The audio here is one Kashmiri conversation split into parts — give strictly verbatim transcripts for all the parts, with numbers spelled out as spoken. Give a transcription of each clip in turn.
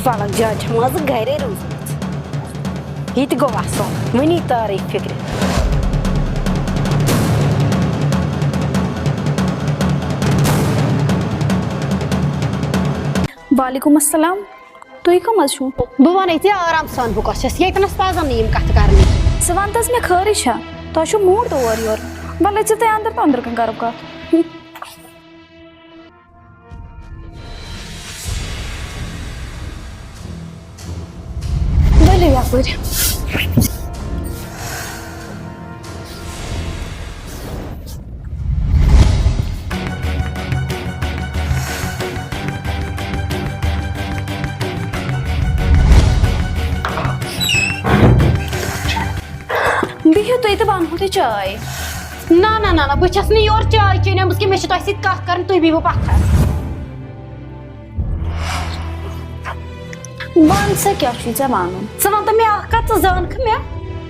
فلک جان چھےٚ منٛزٕ گرے روٗزمٕژ۔ یہِ تہِ گوٚو اَصٕل، وٕنی تارٕے فِکرِ۔ وعلیکم السلام۔ تُہۍ کٕم حظ چھِو؟ بہٕ وَنے ژےٚ آرام سان، بہٕ کۄس چھَس۔ ییٚتنَس پَزَن نہٕ یِم کَتھٕ کَرنہِ۔ ژٕ وَن تہٕ حظ مےٚ، خٲرٕے چھا؟ تۄہہِ چھُو موٗڈ تہٕ اورٕ یورٕ۔ وَلہٕ، أژِو تُہۍ اَنٛدر تہٕ أنٛدرٕ کَنۍ کَرو کَتھ۔ ؤلِو یَپٲرۍ۔ بِہِو تُہۍ تہٕ بہٕ اَنہو تۄہہِ چاے۔ نہ، نہ، نہ، نہ، بہٕ چھَس نہٕ یور چاے چیٚنۍ آمٕژ کینٛہہ، مےٚ چھِ تۄہہِ سۭتۍ کَتھ کَرٕنۍ، تُہۍ بِہِو پَتھَر۔ وَن سا، کیٛاہ چھُے ژےٚ وَنُن؟ ژٕ وَن تہٕ مےٚ اَکھ کَتھ، ژٕ زانکھٕ مےٚ؟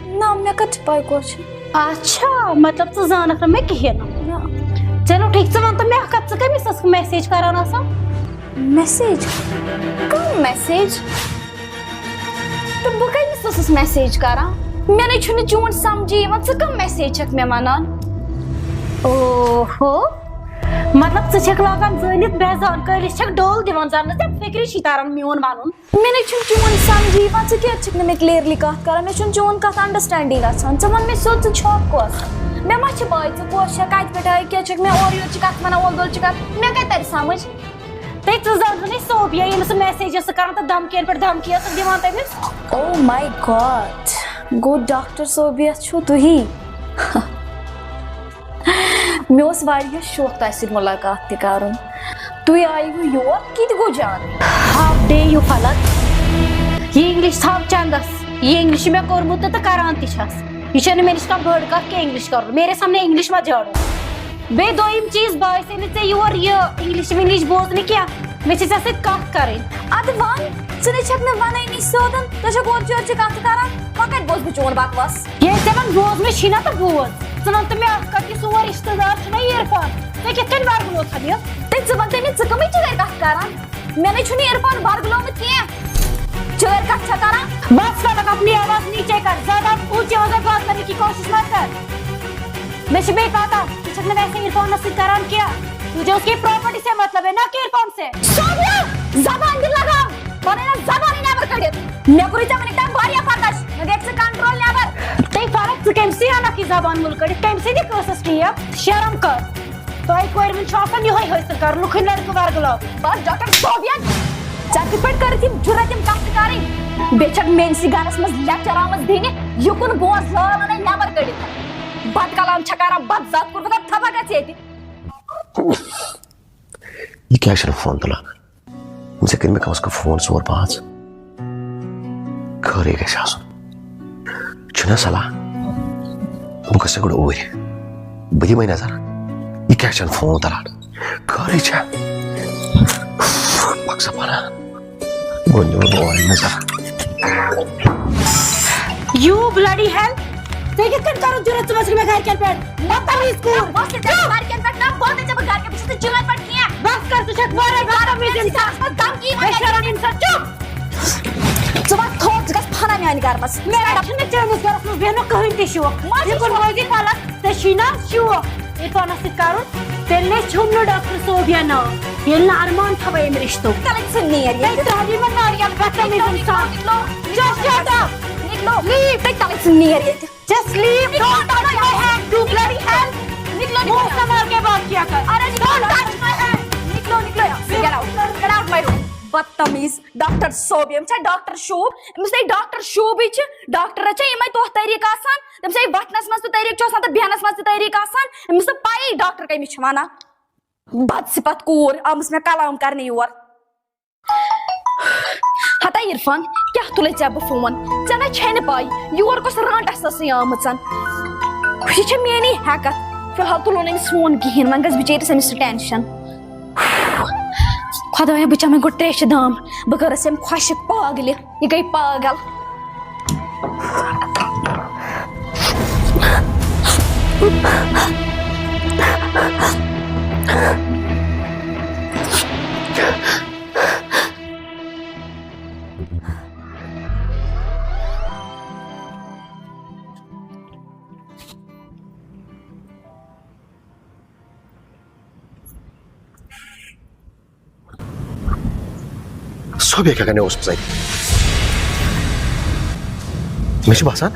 نہ، مےٚ کَتہِ چھِ پَے کۄس چھِ؟ اچھا، مطلب، ژٕ زانکھ نہٕ مےٚ کِہیٖنۍ نہٕ؟ نہ۔ چلو ٹھیٖک، ژٕ وَن تہٕ مےٚ اَکھ کَتھ، ژٕ کَمہِ وِزِ ٲسٕکھ message کَران آسان؟ Message؟ کَم message؟ تہٕ بہٕ کَمہِ وِزِ ٲسٕس message کَران؟ مےٚ نَے چھُنہٕ چون سَمجھی یِوان، ژٕ کَم message چھَکھ مےٚ وَنان؟ اوہو، مطلب، ژٕ چھَکھ لاگان زٲنِتھ بے زان، کٲلِس چھَکھ ڈول دِوان، زَن نہٕ ژےٚ فِکرِ چھی تَران میون وَنُن۔ مےٚ نَے چھُنہٕ چون سَمجھی یِوان، ژٕ کیٛازِ چھَکھ نہٕ مےٚ clearly کَتھ کَران؟ مےٚ چھُنہٕ چون کَتھ understanding گژھان۔ ژٕ وَن مےٚ سیوٚد، ژٕ چھَکھ کۄس؟ مےٚ ما چھِ پَے ژٕ کۄس چھَکھ، کَتہِ پٮ۪ٹھ آیہِ، کیٛاہ چھَکھ مےٚ اورٕ یورٕ چھِ کَتھ وَنان، اولہٕ دولہٕ چھِ کَتھ، مےٚ کَتہِ تَرِ سَمٕجھ؟ تہٕ ژٕ زانکھ نہٕ صوبیا، ییٚمِس message ٲسٕکھ کران تہٕ دھمکی پٮ۪ٹھ دھمکی ٲسٕکھ دِوان تٔمِس۔ Oh my God! گوٚو ڈاکٹر صوبیا چھِو تُہی؟ مےٚ اوس واریاہ شوق تۄہہِ سۭتۍ مُلاقات تہِ کرُن۔ تُہۍ آیوٕ یور، کِتھ گوٚو جان؟ How dare you, فلک؟ یہِ English تھاو چندس۔ یہِ English چھِ مےٚ کوٚرمُت تہٕ، تہٕ کران تہِ چھَس۔ یہِ چھَنہٕ مےٚ نِش کانٛہہ بٔڑ کَتھ کہِ English کَرُن۔ میرے سامنے English مت جھاڑو۔ بیٚیہِ دوٚیِم چیٖز، بہٕ آسے نہٕ ژےٚ یور یہِ English وِنگلِش بوزنہِ کینٛہہ۔ مےٚ چھِ ژےٚ سۭتۍ کَتھ کَرٕنۍ۔ اَدٕ وَن، ژٕ نَے چھَکھ نہٕ وَنٲنی سیوٚدُن، ژٕ چھَکھ اورٕ یورٕ چہِ کَتھٕ کَران۔ وۄنۍ کَتہِ بوزٕ بہٕ چون بکواس؟ ییٚلہِ ژےٚ وۄنۍ بوزنٕے چھی نہ تہٕ بوز۔ ژٕ وَن تہٕ مےٚ اَکھ کَتھ، یہِ سون رِشتہٕ دار چھُنہ یہِ عرفان، ژےٚ کِتھ کٔنۍ ورگلوتھَن یہِ؟ تہٕ ژٕ وَن تہٕ مےٚ، ژٕ کَمٕے چٲرۍ کَتھٕ کَران؟ مےٚ نَے چھُنہٕ عرفان ورگلومُت کینٛہہ۔ چٲرۍ کَتھ چھا کران؟ بس فلک، اپنی آواز نیچے کر، زیادہ اونچی آواز میں بات کرنے کی کوشش مت کر۔ مےٚ چھِ بیٚیہِ پتہ، ژٕ چھَکھ نہٕ ویسے عرفانَس سۭتۍ کران کینٛہہ۔ تجھے اس کی property سے مطلب ہے، نہ کہ عرفان سے۔ صوبیا، زبان دِ لگام، پنٕنۍ ٲس زبانٕے نٮ۪بر کٔڑِتھ۔ مےٚ کوٚرُے ژےٚ وٕنیُک تام واریاہ برداش، مےٚ گٔے ژٕ control نٮ۪بر۔ تٔمۍ فلک، ژٕ کٔمۍ سٕے اَنَکھ یہِ زبان مُلہٕ کٔڑِتھ؟ کٔمۍ سٕنٛدِ قۭسَس ٹیپ؟ شرم کر۔ تۄہہِ کورِ ہُنٛد چھُ آسان یِہوٚے حٲصِل کَرُن، لُکھٕنۍ لٔڑکہٕ ورگلاوٕنۍ۔ بس ڈاکٹر صوبین، ژےٚ کِتھ پٲٹھۍ کٔرٕتھ یِم جُرت یِم کَتھٕ کَرٕنۍ؟ بیٚیہِ چھَکھ میٛٲنِسٕے گَرَس منٛز lecture آمٕژ دِنہِ، یُکُن بوز لٲلَن ہے نٮ۪بر کٔڑِتھ۔ بد کلام چھےٚ کَران، بد زَد کوٚرمُت، تھپا گژھ ییٚتہِ۔ یہِ کیٛازِ چھُنہٕ فون تُلان؟ أمِس ہے کٔرۍ مےٚ کم از کم فون ژور پانٛژھ۔ خٲرٕے گژھِ آسُن۔ چھُنہ صلاح؟ بہٕ گژھٕ گۄڈٕ اوٗرۍ۔ بہٕ دِمے نظر۔ یہِ کیٛازِ چھَنہٕ فون تُلان؟ خٲرٕے چھا؟ پَک سا پَنہ۔ بہٕ دِمہٕ اورَے نظر۔ You bloody hell! ژےٚ کِتھ کٔنۍ کٔرٕتھ جُرت، ژٕ وَسکھ مےٚ گَرِکٮ۪ن پٮ۪ٹھ؟ بدتمیٖز کوٗر! بہٕ ٲسٕس ژےٚ گَرِکٮ۪ن پٮ۪ٹھ نہ، بہٕ وَنَے ژےٚ، بہٕ گَرِکٮ۪ن، بہٕ چھَس نہٕ جُرت پٮ۪ٹھ کینٛہہ۔ بس کر، ژٕ چھَکھ واریاہ بدتمیٖز اِنسان۔ بہٕ دھمکی یِوان بے شرم اِنسان، چُپ! ژٕ وَن تھوٚد، ژٕ گژھ پھَنہ میٛانہِ گَرٕ منٛز۔ مےٚ چھُنہٕ چٲنِس گَرَس منٛز بیٚہنُک کٕہٕنۍ تہِ شوق۔ ما چھُ یہِ کُن شوق؟ روزِ غلط، ژےٚ چھُے نہ شوق عرفانَس سۭتۍ کَرُن؟ تیٚلہِ نے چھُم نہٕ ڈاکٹر صوبیا ناو، ییٚلہِ نہٕ ارمان تھاوے أمۍ رِشتُک۔ تَلے ژٕ نیر ییٚتہِ۔ تۄہہِ ترٛاوِ مےٚ ناریل، بدتمیٖز اِنسان۔ نِکلو، نِکلو، Just shut up! نِکلو۔ Leave! تۄہہِ تَلے ژٕ نیر ییٚتہِ۔ Just leave! Don't touch my hand, you bloody hell! نِکلو، نِکلو۔ منہ سنبھال کے بات کیا کر۔ اَرے نِکلو۔ Don't touch my hand! نِکلو، نِکلو۔ Get out. Get out my room. بدتمیٖز۔ ڈاکٹر صوب، ییٚمِس چھا ڈاکٹر شوٗب؟ أمِس نے ڈاکٹر شوٗبٕے چھِ۔ ڈاکٹرَس چھا یِمَے دۄہ طریٖقہٕ آسان؟ تٔمِس ہے وۄتھنَس منٛز تہِ طریٖقہٕ چھُ آسان تہٕ بیٚہنَس منٛز تہِ طریٖقہٕ آسان۔ أمِس نہٕ پَیی ڈاکٹر کٔمِس چھِ وَنان۔ بدصفت کوٗر آمٕژ مےٚ کلام کرنہِ یور۔ ہتا عرفان، کیٛاہ تُلے ژےٚ بہٕ فون؟ ژےٚ نہ چھے نہٕ پَے، یور کۄس رانٛٹَس ٲسٕے آمٕژ۔ یہِ چھےٚ میٛٲنی ہٮ۪کَتھ۔ فی الحال تُلو نہٕ أمِس فون کِہیٖنۍ، وۄنۍ گژھِ بِچٲرِس أمِس سُہ tension۔ خۄدایا، بہٕ چَمہٕ گۄڈٕ ترٛیشہِ دام۔ بہٕ کٔرٕس أمۍ خۄشِک پاگلہِ۔ یہِ گٔے پاگل۔ صوبیا کیٛاہ کرنہِ اوسمُت اَتہِ؟ مےٚ چھُ باسان،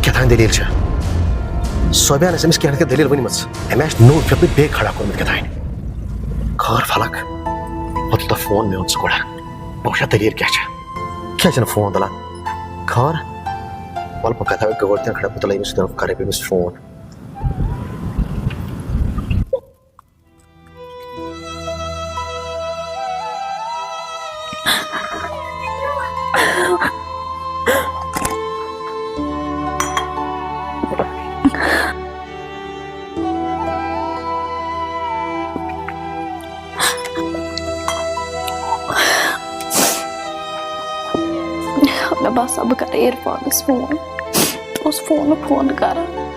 کیٛاہ تام دٔلیٖل چھےٚ۔ صوبیاہن ٲس أمِس کینٛہہ نتہٕ کینٛہہ دٔلیٖل ؤنمٕژ۔ أمۍ آسہِ نوٚو فِتنہٕ بیٚیہِ کھڑا کوٚرمُت کیٛاہ تام۔ خٲر فلک، پتہٕ تُل تہٕ فون میون ژٕ گۄڈٕ۔ بہٕ وٕچھا دٔلیٖل کیٛاہ چھےٚ۔ کیٛازِ چھَنہٕ فون تُلان؟ خٲر، وَلہٕ بہٕ کَتھ ہا گٲڑۍ تہِ کھڑا، بہٕ تُلہٕ أمِس، کَرٕ بہٕ أمِس فون۔ مےٚ باسان، بہٕ کَرٕ عرفانَس فون۔ اوس فونہٕ فون کَران۔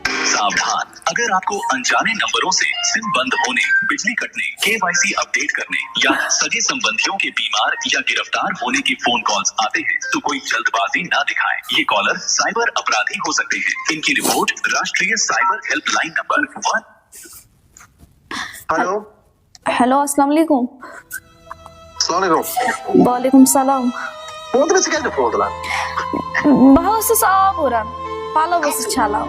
सावधान, अगर आपको अनजाने नंबरों से सिम बंद होने, बिजली कटने, केवाईसी अपडेट करने या सगे संबंधियों के बीमार या गिरफ्तार होने के फोन कॉल्स आते हैं, तो कोई जल्दबाजी ना दिखाएं। ये कॉलर साइबर अपराधी हो सकते हैं। इनकी रिपोर्ट राष्ट्रीय cyber helpline number one hello. Hello, अस्सलाम वालेकुम। السلام علیکم۔ وعلیکم السلام۔ فون تُلِتھ ژٕ کیٛازِ نہٕ فون تُلان؟ بہٕ حظ ٲسٕس آب ہُران، پَلو ٲسٕس چھَلان۔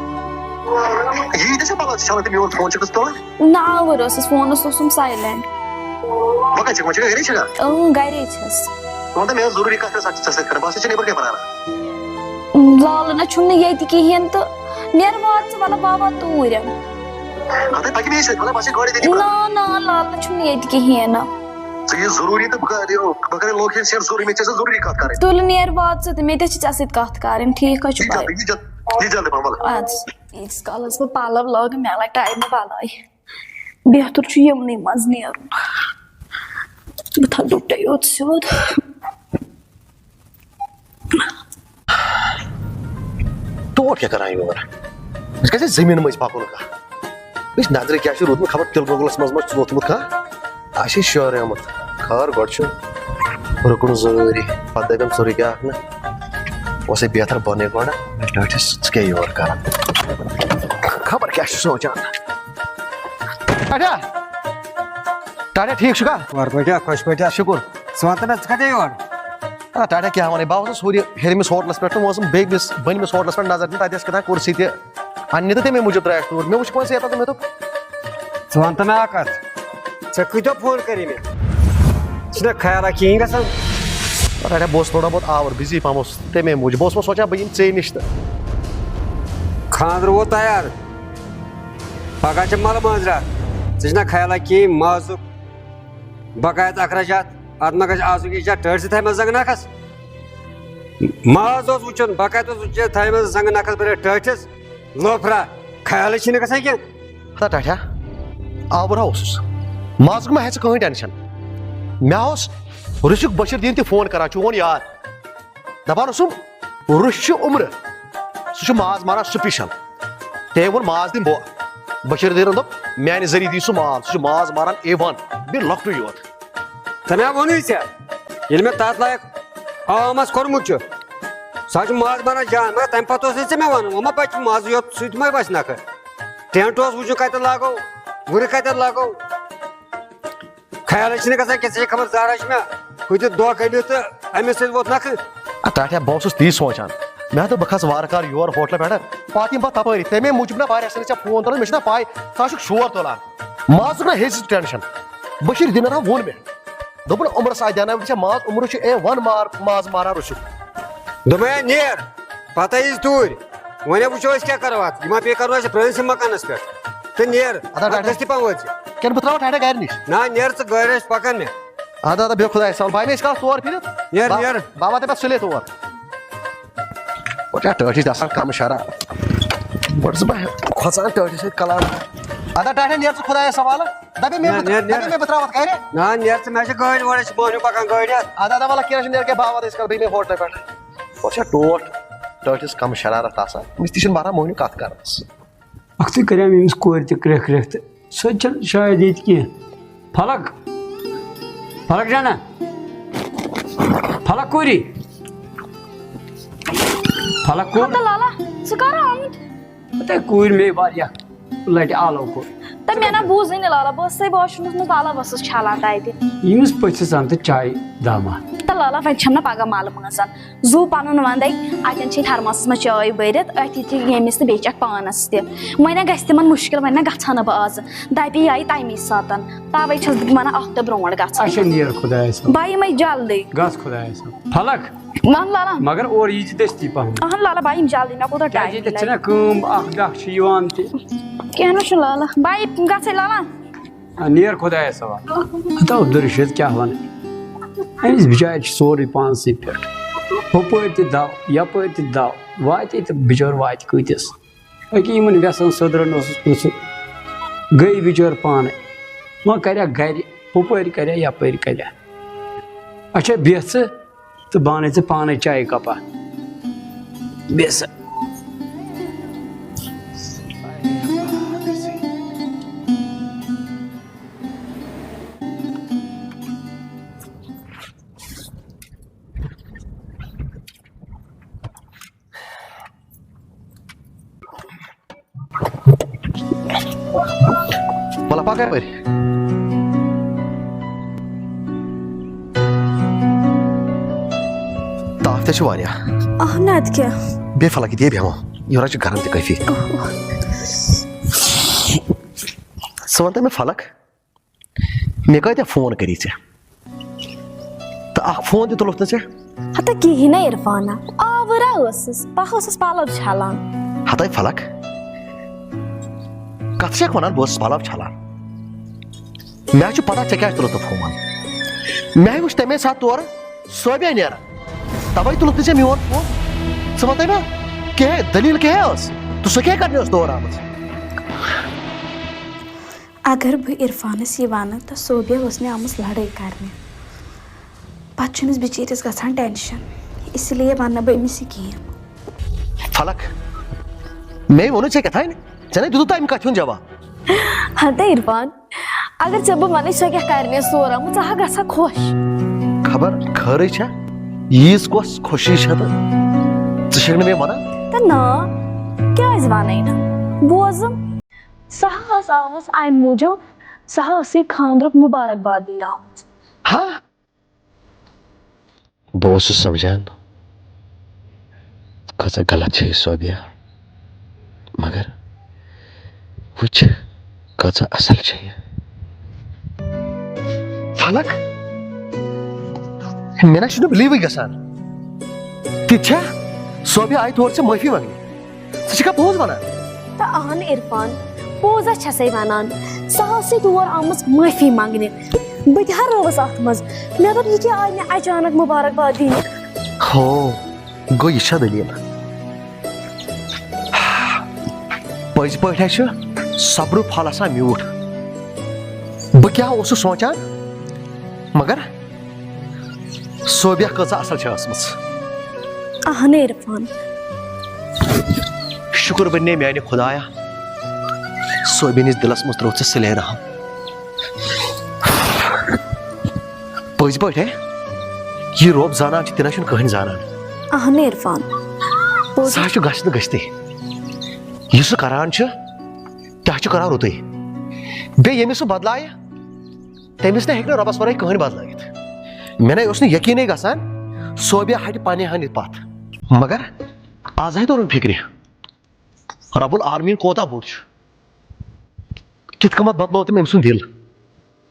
یی تہِ چھا پَلو چھَلان تہٕ میون فون چھُکھ ژٕ تُلان؟ نہ، آوُر ٲسٕس، فون اوس، اوسُم silent۔ وۄنۍ کَتہِ چھَکھ؟ وۄنۍ چھَکھا گَرے چھَکھا؟ اۭں، گَرے چھَس۔ ژٕ وَن تہٕ مےٚ ٲس ضروٗری کَتھ ٲس اَتھ ژےٚ سۭتۍ کَرٕنۍ، بہٕ ہسا چھُس نٮ۪برٕ کَنہِ پرٛاران۔ لالہٕ نہ چھُنہٕ ییٚتہِ کِہیٖنۍ تہٕ نیر وات ژٕ، وَلہٕ بہٕ واتہٕ توٗرۍ۔ ہَتَے پَکہِ مےٚ سۭتۍ، مطلب، بہٕ ہسا چھُس گاڑِ تٔتی پرٛاران۔ نہ، نہ، لالہٕ چھُنہٕ ییٚتہِ کِہیٖنۍ نہٕ۔ ژٕ یہِ ضروٗری تہٕ بہٕ کَرٕ یہِ، بہٕ کَرٕ location share ضروٗری، مےٚ چھےٚ ژےٚ ضروٗری کَتھ کَرٕنۍ۔ تُلہٕ نیر وات ژٕ تہٕ مےٚ تہِ چھِ ژےٚ سۭتۍ کَتھ کَرٕنۍ، ٹھیٖک حظ چھُ یہِ بَے؟ جلدی، یہِ جلدی، یہِ جلدی پَہَم، وَلہٕ۔ اَدٕ ییٖتِس کالَس بہٕ پَلَو لاگہٕ، مےٚ لَگہِ ٹایمہٕ بَلاے۔ بہتر چھُ یِمنٕے منٛز نیرُن۔ بہٕ تھاوٕ ڈُپٹے یوت سیوٚد۔ ٹوٹھ کیٛاہ کران یور؟ أسۍ گژھِ زٔمیٖن مٔنٛزۍ پَکُن کانٛہہ۔ أسۍ نظرِ کیٛاہ چھُ روٗدمُت، خبر تِلہٕ گۄگلَس منٛز ما چھُ ووٚتھمُت کانٛہہ۔ اَسہِ چھِ شٲرے آمُت۔ خٲر، گۄڈٕ چھُ رُکُن ضروٗری، پَتہٕ دَپٮ۪م ژٕ رُکیٛاکھ نہٕ۔ اوسُے بہتر بۄنٕے گۄڈٕ، ٹٲٹھِس ژٕ کیٛاہ یور کران؟ خبر کیٛاہ چھُ سونٛچان۔ ٹاٹا، ٹاٹا، ٹھیٖک چھُکھا؟ وارٕ پٲٹھۍ ہا، خۄش پٲٹھۍ ہا۔ شُکُر۔ ژٕ وَن تہٕ مےٚ، ژٕ کَتہِ یور؟ آ، ٹاٹا، کیٛاہ وَنَے؟ بہٕ اوسُس ہورٕ ہیٚرمِس ہوٹلَس پٮ۪ٹھ تہٕ وۄنۍ اوسُم بیٚیہِ کِس بٔنمِس ہوٹلَس پٮ۪ٹھ نظر دِنہِ، تَتہِ ٲس کیٛاہ تام کُرسی تہِ اَننہِ تہٕ تَمے موٗجوٗب درٛایَس توٗرۍ۔ مےٚ وٕچھ وۄنۍ ژٕ یَتَس تہٕ مےٚ دوٚپ، ژٕ وَن تہٕ مےٚ اَکھ کَتھ، ژےٚ کۭتیٛاہ فون کَرے مےٚ؟ ژٕ چھُنہ خیالا کِہیٖنۍ گژھان؟ ٹاٹا، بہٕ اوسُس تھوڑا بہت آوُر، بِزی پَہَم اوسُس، تَمے موٗجوٗب۔ بہٕ اوسُس وۄنۍ سونٛچان بہٕ یِمہٕ ژے نِش تہٕ۔ خانٛدر ووت تیار، پگاہ چھِ مَلہٕ مٲنٛزِ راتھ۔ ژےٚ چھُنہ خیالا کِہیٖنۍ مازُک بقایت اخراجات؟ اَتھ ما گژھِ آسُن یہِ چھا ٹٲٹھۍ سۭتۍ تھایمَژٕ زنٛگہٕ نَکھَس؟ ماز اوس وٕچھُن، بقایت اوس وٕچھُن، تھایمَژٕ زنٛگہٕ نَکھَس بَرے ٹٲٹھِس۔ لوفرا، خیالٕے چھِنہٕ گژھان کینٛہہ۔ ہتا ٹاٹھیا، آوُر ہا اوسُس۔ مازُک ما ہیٚہ ژٕ کٕہٕنۍ ٹٮ۪نشَن۔ مےٚ اوس رُشُک بشیٖر دیٖن تہِ فون کران، چون یار۔ دَپان اوسُم، رُش چھُ عُمرٕ، سُہ چھُ ماز ماران special۔ تٔمۍ ووٚن ماز دِمہٕ بہٕ۔ بشیٖر دیٖنَن دوٚپ، میٛانہِ ذٔریعہٕ دی سُہ ماز، سُہ چھُ ماز ماران A one، بیٚیہِ لۄکٹُے یوت۔ تَمہِ ہا ووٚنُے ژےٚ، ییٚلہِ مےٚ تَتھ لایق آمَس کوٚرمُت چھُ، سُہ حظ چھُ ماز ماران جان، مگر تَمہِ پَتہٕ اوسُے ژےٚ مےٚ وَنُن، وۄنۍ ما پَکہِ مازٕ یوت سۭتۍ ما وَسہِ نَکھٕ؟ ٹٮ۪نٛٹ اوس وٕچھُن کَتٮ۪تھ لاگو، وُرٕ کَتٮ۪تھ لاگو۔ خیالٕے چھِنہٕ گژھان کینٛہہ، ژےٚ چھےٚ خبر زارا چھِ مےٚ ہُتہِ دھوکہٕ أنِتھ تہٕ أمِس سۭتۍ ووت نَکھٕ۔ اَدٕ ٹاٹھیا، بہٕ اوسُس تی سونٛچان۔ مےٚ ہا دوٚپ، بہٕ کھسہٕ وارٕ کارٕ یور ہوٹلہٕ پٮ۪ٹھٕ، پَتہٕ یِمہٕ بہٕ تَپٲری۔ تَمے موٗجوٗب نہ واریاہ ژےٚ ژےٚ فون تُلُن، مےٚ چھُنہ پَے ژٕ آسُکھ شور تُلان۔ مازُک نہ ہیٚیہِ ژٕ ٹٮ۪نشَن۔ بشیٖر دیٖنَن ہا ووٚن مےٚ، دوٚپُن، عُمرَس آے دیٛاناوِ ژےٚ ماز، عُمرٕ چھُ A one مار-، ماز ماران رُشُک۔ دوٚپمَے، نیر، پَتہٕ ییٖزِ توٗرۍ۔ وۄنۍ وٕچھو أسۍ کیٛاہ کَرو اَتھ۔ یہِ ما پیٚیہِ کَرُن اَسہِ پرٛٲنۍسٕے مَکانَس پٮ۪ٹھ۔ تہٕ نیر، اَدٕ اَتھ ٹاٹھیا۔ دٔستی پَہَم وٲتۍ زِ۔ کِنہٕ بہٕ ترٛاوٕ ٹاٹھیا گَرِ نِش؟ نہ، نیر ژٕ گٲڑۍ رٔچھ پَکان مےٚ۔ اَدٕ، اَدٕ، بیٚہہ خۄدایَس حوالہٕ۔ بہٕ اَنَے أسۍ کَرو تور پھِرِتھ۔ نیر، با-، نیر۔ بابا دَپہِ پَتہٕ سُلے تور۔ گۄڈٕ چھا ٹٲٹھِس آسان کَم شرارت۔ گۄڈٕ چھُس بہٕ کھۄژان ٹٲٹھِس سۭتۍ کَلان۔ اَدٕ ٹاٹھیا، نیر ژٕ خۄدایَس حوالہٕ۔ دَپے مےٚ نیر، بہٕ، نیر، نیر۔ دَپے مےٚ بہٕ ترٛاوَتھ گَرِ۔ نہ، نیر ژٕ، مےٚ چھِ گٲڑۍ وورٕ، أسۍ چھِ مانیو پَکان گٲڑۍ ہٮ۪تھ۔ اَدٕ، اَدٕ، وَلہٕ کینٛہہ چھُنہٕ، نیر کیٛاہ باوَتھ أسۍ کَرو بیٚیہِ مےٚ ہوٹلَس پٮ۪ٹھ۔ گۄڈٕ چھا ٹوٹھ ٹٲٹھِس کَم شرارت آسان۔ أمِس تہِ چھِنہٕ بَران مٔہنیوٗ کَتھ کَرنَس۔ اَکھتُے کَریٛام أمِس کورِ تہِ کرٛٮ۪کھ کرٛٮ۪کھ تہٕ سۄ تہِ چھَنہٕ شاید ییٚتہِ کینٛہہ۔ فلک، فلک جانا، فلک کوٗری۔ فلک کوٗر۔ ہتا لالا، ژٕ کر آمُت؟ ہتے کوٗرۍ مے واریاہ لٹہِ آلو کوٚر۔ تہٕ مےٚ نہ بوٗزٕے نہٕ لالا، بہٕ ٲسٕسَے washroomس منٛز، لالا بہٕ ٲسٕس چھلان تتہِ۔ ییٚمِس پٔژھِس انتہٕ چاے دامہ۔ تہٕ لالا وۄنۍ چھَم نہ پگاہ ملہٕ مانٛزان۔ زُو پَنُن وَندَے، اَتٮ۪ن چھِ تھرماسَس منٛز چاے بٔرِتھ، أتھی تہِ ییٚمِس تہٕ بیٚیہِ چَکھ پانَس تہِ۔ وۄنۍ نہ گژھِ تِمَن مُشکِل، وۄنۍ نہ گژھٕ ہا نہٕ بہٕ آزٕ۔ دَبی آیہِ تَمی ساتَن، تَوَے چھَس بہٕ وَنان اَکھ دۄہ برونٛٹھ گژھٕ۔ اچھا، نیر خۄدایَس حوالہٕ۔ بہٕ یِمَے جلدی۔ گژھ خۄدایَس حوالہٕ۔ فلک۔ وَن لالا۔ مگر اورٕ یی زِ دٔستی پَہَم۔ اَہَن لالا، بہٕ یِمہٕ جلدی، مےٚ کوٗتاہ کیٛازِ ٹایم ییٚتٮ۪تھ چھِ مِلہِ؟ نہ کٲم اَکھ بیٛاکھ چھِ یِوان تہِ۔ کینٛہہ نہ چھُنہٕ لالا، بہٕ یہِ گژھَے لالا۔ آ، نیر خۄدایَس حوالہٕ۔ ہتا عبدالرشید کیٛاہ وَنہٕ؟ أمِس بِچارِ چھِ سورُے پانسٕے پٮ۪ٹھ۔ ہُپٲرۍ تہِ دَو، یَپٲرۍ تہِ دَو۔ واتہِ تہٕ بِچور واتہِ کۭتِس؟ أکہِ یِمَن وٮ۪سَن سٔدرَن اوسُس پرٛژھُن۔ گٔے بِچور پانَے۔ وۄنۍ کَریا گَرِ، ہُپٲرۍ کَریا، یَپٲرۍ کَریا۔ اچھا، بیٚہہ ژٕ۔ تہٕ بہٕ اَنَے ژےٚ پانَے چایہِ کَپا۔ بیٚہہ سا۔ وَلہٕ پَکھ یَپٲرۍ۔ تاپھ تہِ چھُ واریاہ۔ اَہَن، اَدٕ کیٛاہ؟ بیٚیہِ فلک ییٚتہِ بیٚہمو۔ یورٕ چھُ گرم تہِ کٲفی۔ ژٕ وَن تہٕ مےٚ فلک، مےٚ کۭتیٛاہ فون کٔری ژےٚ؟ تہٕ اکھ فون تہِ تُلُتھ نہٕ ژےٚ۔ ہتا کِہیٖنۍ نہ عرفانہ، آوٕرا ٲسٕس، بہٕ ٲسٕس پلو چھلان۔ ہتے فلک، کتھ چھکھ ونان بہٕ اوسُس پلو چھلان؟ مےٚ حظ چھُ پتہ ژےٚ کیٛازِ تُلُتھ نہٕ فون۔ مےٚ وٕچھ تمے ساتہٕ تورٕ صوبیا نیران، توے تُلُتھ نہٕ ژےٚ میون فون۔ ژٕ وَن تہٕ مےٚ، کیٛاہ دٔلیٖل کیٛاہ ٲس؟ تہٕ سۄ کیٛاہ کرنہِ ٲس تور آمٕژ؟ اگر بہٕ عرفانس یہِ ونہٕ تہٕ صوبیا ٲس مےٚ آمٕژ لڑٲے کرنہِ۔ پتہٕ چھُ أمِس بِچٲرِس گژھان ٹینشن، اسی لیے ونہٕ نہٕ بہٕ أمِس یہِ کِہیٖنۍ۔ فلک، مے ووٚنُے ژےٚ کیٛاہ تام، ژےٚ نے دیُتُتھ تَمہِ کتھِ ہُنٛد جواب۔ ہتے عرفان، اگر ژےٚ بہٕ ونہٕ سۄ کیٛاہ کرنہِ ٲس تور آمٕژ، ژٕ ہا گژھکھ خۄش۔ خبر خٲرٕے چھا، ییٖژ کۄس خوشی چھےٚ تہٕ ژٕ چھکھ نہٕ مےٚ ونان؟ تہٕ نا، کیٛازِ ونَے نہٕ؟ بوزُم۔ سۄ ہا ٲس آمٕژ اَمہِ موٗجوٗب، سۄ ہا ٲس یہِ خانٛدرُک مُبارک باد دِنہِ آمٕژ۔ ہا؟ بہٕ اوسُس سمجھان، کۭژاہ غلط چھےٚ یہِ صوبیا، مگر وٕچھ، کۭژاہ اصل چھےٚ یہِ۔ فلک، مےٚ نہ چھُنہٕ بلیٖوٕے گژھان۔ تہِ چھا؟ صوبیا آیہِ تور ژےٚ معٲفی منٛگنہِ۔ ژٕ چھکھا پوٚز ونان؟ تہٕ اہن عرفان، پوٚز ہا چھسے ونان۔ سۄ ٲسٕے تور آمٕژ معٲفی منٛگنہِ۔ بہٕ تہِ ہا رٲوٕس اتھ منٛز۔ مےٚ دوٚپ، یہِ کیٛاہ آیہِ مےٚ اچانک مُبارک باد دِنہِ؟ ہو، گوٚو یہِ چھا دٔلیٖل؟ پٔزۍ پٲٹھۍ ہا چھُ صبرُک پھل آسان میوٗٹھ۔ بہٕ کیٛاہ اوسُس سونٛچان، مگر صوبیا کۭژاہ اصل چھےٚ ٲسمٕژ۔ اہن عرفان۔ شُکر بننے میانہِ خدایا، صوبینِس دِلس منٛز ترٛوو ژےٚ سُلے رحم۔ پٔزۍ پٲٹھۍ ہے، یہِ رۄب زانان چھُ، تہِ نہ چھُنہٕ کٕہٕنۍ زانان۔ اہن عرفان۔ پوٚز۔ سُہ حظ چھُ گژھِ تہٕ گٔژھتٕے۔ یُس سُہ کران چھُ، تہِ حظ چھُ کران رُتُے۔ بیٚیہِ ییٚمِس سُہ بدلایہِ، تٔمِس نہ ہیٚکہِ نہٕ رۄبَس وَرٲے کٕہٕنۍ بدلٲیِتھ۔ مےٚ نَے اوس نہٕ یقیٖنٕے گژھان، صوبیا ہَٹہِ پنٛنہِ ہَنہِ پَتھ۔ مگر آز ہَے توٚرُم فِکرِ، رب العالمین کوتاہ بوٚڑ چھُ۔ کِتھ کٔنۍ بدلوو تٔمۍ أمۍ سُنٛد دِل؟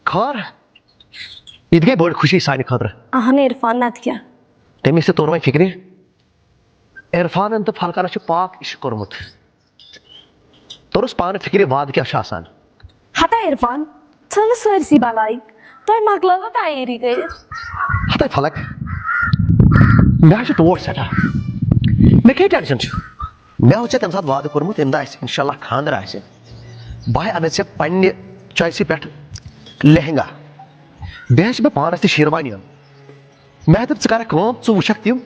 خٲر، یہِ تہِ گٔے بٔڑ خوشی سانہِ خٲطرٕ۔ اہن عرفان، نتہٕ کیٛاہ؟ تٔمِس تہِ توٚر وۄنۍ فِکرِ، عرفانن تہٕ فلکنس چھُ پاک عشق کوٚرمُت۔ توٚرُس پانہٕ فِکرِ، وعدٕ کیٛاہ چھُ آسان؟ ہتا عرفان، ژھٕنہٕ سٲرسٕے بلاے، تۄہہِ مۄکلٲوٕ تیٲری کٔرِتھ۔ ہتے فلک، مےٚ حظ چھُ ٹوٹھ سٮ۪ٹھاہ۔ مےٚ کیٛاہ ٹینشن چھُ؟ مےٚ اوس ژےٚ تَمہِ ساتہٕ وعدٕ کوٚرمُت، ییٚمہِ دۄہ اَسہِ اِنشاء اللہ خانٛدر آسہِ، بہٕ ہا اَنَے ژےٚ پنٛنہِ choiceہِ پٮ۪ٹھ لہنگا۔ بیٚیہِ حظ چھِ مےٚ پانَس تہِ شیروانی اَنٕنۍ۔ مےٚ دوٚپ، ژٕ کَرَکھ کٲم، ژٕ وٕچھَکھ تِم۔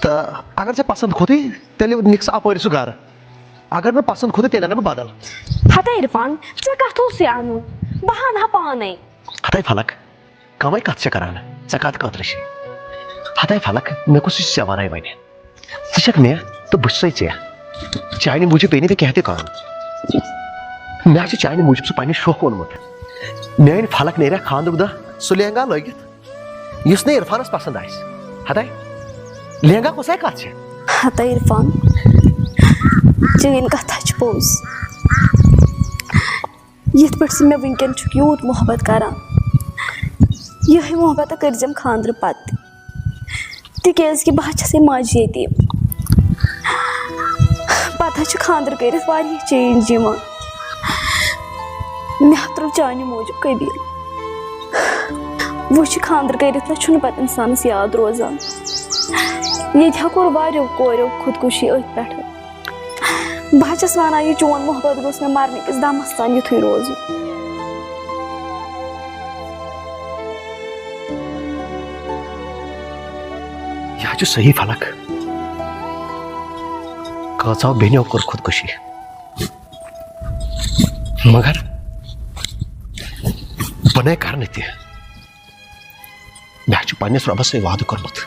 تہٕ اگر ژےٚ پَسنٛد کھوٚتُے، تیٚلہِ نِکھ ژٕ اَپٲرۍ سُہ گَرٕ۔ اگر نہٕ پَسنٛد کھوٚتُے، تیٚلہِ اَنہٕ بہٕ بدل۔ ہَتَے عرفان، ژےٚ کَتھ اوسُے اَنُن؟ بہٕ اَنہٕ ہا پانَے۔ ہَتَے فلک، کَمٕے کَتھ چھےٚ کَران؟ ژےٚ کَتھ خٲطرٕ چھِ؟ ہتاے فلک، مےٚ کُس چھُ ژےٚ ورٲے وۄنۍ؟ ژٕ چھکھ مےٚ تہٕ بہٕ چھُسے ژےٚ۔ چانہِ موٗجوٗب پیٚیہِ نہٕ مےٚ کینٛہہ تہِ کَرُن۔ مےٚ حظ چھُ چانہِ موٗجوٗب سُہ پننہِ شوقہٕ اوٚنمُت۔ میٲنۍ فلک نیرِ خانٛدرُک دۄہ سُہ لہنگا لٲگِتھ، یُس نہٕ عرفانس پسند آسہِ۔ ہتاے، لہنگا کۄس کتھ چھِ؟ ہتا عرفان، چٲنۍ کتھ چھِ پوٚز۔ یِتھ پٲٹھۍ ژٕ مےٚ وٕنکیٚن چھُکھ یوٗت محبت کران، یِہوٚے محبت کٔرزٮ۪م خانٛدرٕ پتہٕ تہِ۔ تِکیٛازِ کہِ بہٕ حظ چھَسے ماجہِ یتیٖم۔ پتہٕ حظ چھِ خانٛدر کٔرِتھ واریاہ چینج یِوان۔ مےٚ حظ ترٛوو چانہِ موٗجوٗب قبیٖل۔ وۄنۍ چھِ خانٛدر کٔرِتھ نہ چھُنہٕ پتہٕ اِنسانَس یاد روزان۔ ییٚتہِ حظ کوٚر واریاہو کوریو خودکُشی أتھۍ پٮ۪ٹھ۔ بہٕ حظ چھَس وَنان، یہِ چون محبت گوٚژھ مےٚ مَرنہٕ کِس دَمَس تام یُتھُے روزُن۔ یہِ حظ چھُ صحیح فلک۔ کٲژاہ بیٚنیو کوٚر خودکُشی، مگر بہٕ نے کرٕ نہٕ تہِ۔ مےٚ حظ چھُ پننِس رۄبس سۭتۍ وعدٕ کوٚرمُت،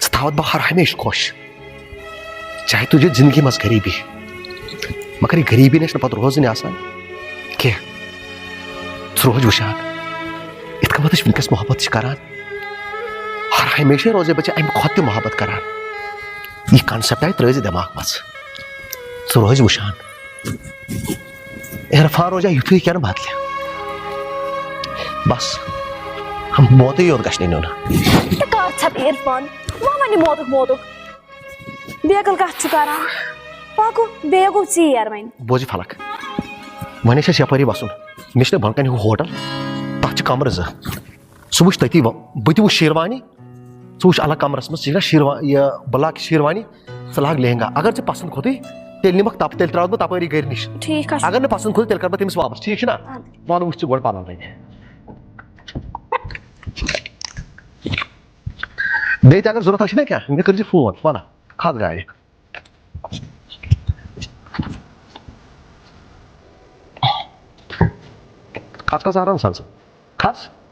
ژٕ تھاوتھ بہٕ ہر ہمیشہٕ خۄش، چاہے تُجہِ زندگی منٛز غریٖبی، مگر یہِ غریٖبی نہ چھنہٕ پتہٕ روزٕنۍ آسان کینٛہہ۔ ژٕ روز وٕچھان، یِتھ کٔنۍ أسۍ وٕنکیٚس محبت چھِ کران، ہر ہمیشہٕ روزے بہٕ ژےٚ امہِ کھۄتہٕ تہِ محبت کران۔ یہِ concept آیہِ ترٲوزِ دٮ۪ماغ منٛز، ژٕ روز وٕچھان۔ عرفان روزیا یُتھُے کِنہٕ بدلہِ؟ بس، موتٕے یوت گژھِ نہٕ نیُن۔ تہٕ کر ژھٮ۪پھ عرفان؟ وۄنۍ وۄنۍ یہِ موتُک موتُک۔ بیقل کتھ چھُ کران؟ پکو، بیٚیہِ گوٚو ژیر وۄنۍ۔ بوزِ فلک، وۄنۍ چھِ اَسہِ یپٲری وسُن۔ مےٚ چھُنہٕ بۄنہٕ کنہِ ہُہ ہوٹل، تتھ چھِ کمرٕ زٕ۔ سُہ وٕچھ تٔتی، بہٕ تہِ وٕچھ شیروانی، ژٕ وٕچھ الگ کمرس منٛز، ژٕ چھکھ نا شیروا-، یہِ بہٕ لاگہٕ شیروانی، ژٕ لاگ لہنگا۔ اگر ژےٚ پسند کھوتُے، تیٚلہِ نِمکھ تپہٕ، تیٚلہِ تراوٕ بہٕ تپٲری گرِ نِش۔ ٹھیٖک حظ چھُ۔ اگر نہٕ پسند کھوتُے، تیٚلہِ کرٕ بہٕ تٔمِس واپس، ٹھیٖک چھُنا؟ اَدٕ۔ وَلہٕ وٕچھ ژٕ گۄڈٕ پنُن وۄنۍ۔ بیٚیہِ تہِ اگر ضروٗرت آسہِ نا کینٛہہ، مےٚ کٔرزِ فون، وَلہٕ کھس گاڑِ۔ کھس کھس آرام سان ژٕ۔ کھس۔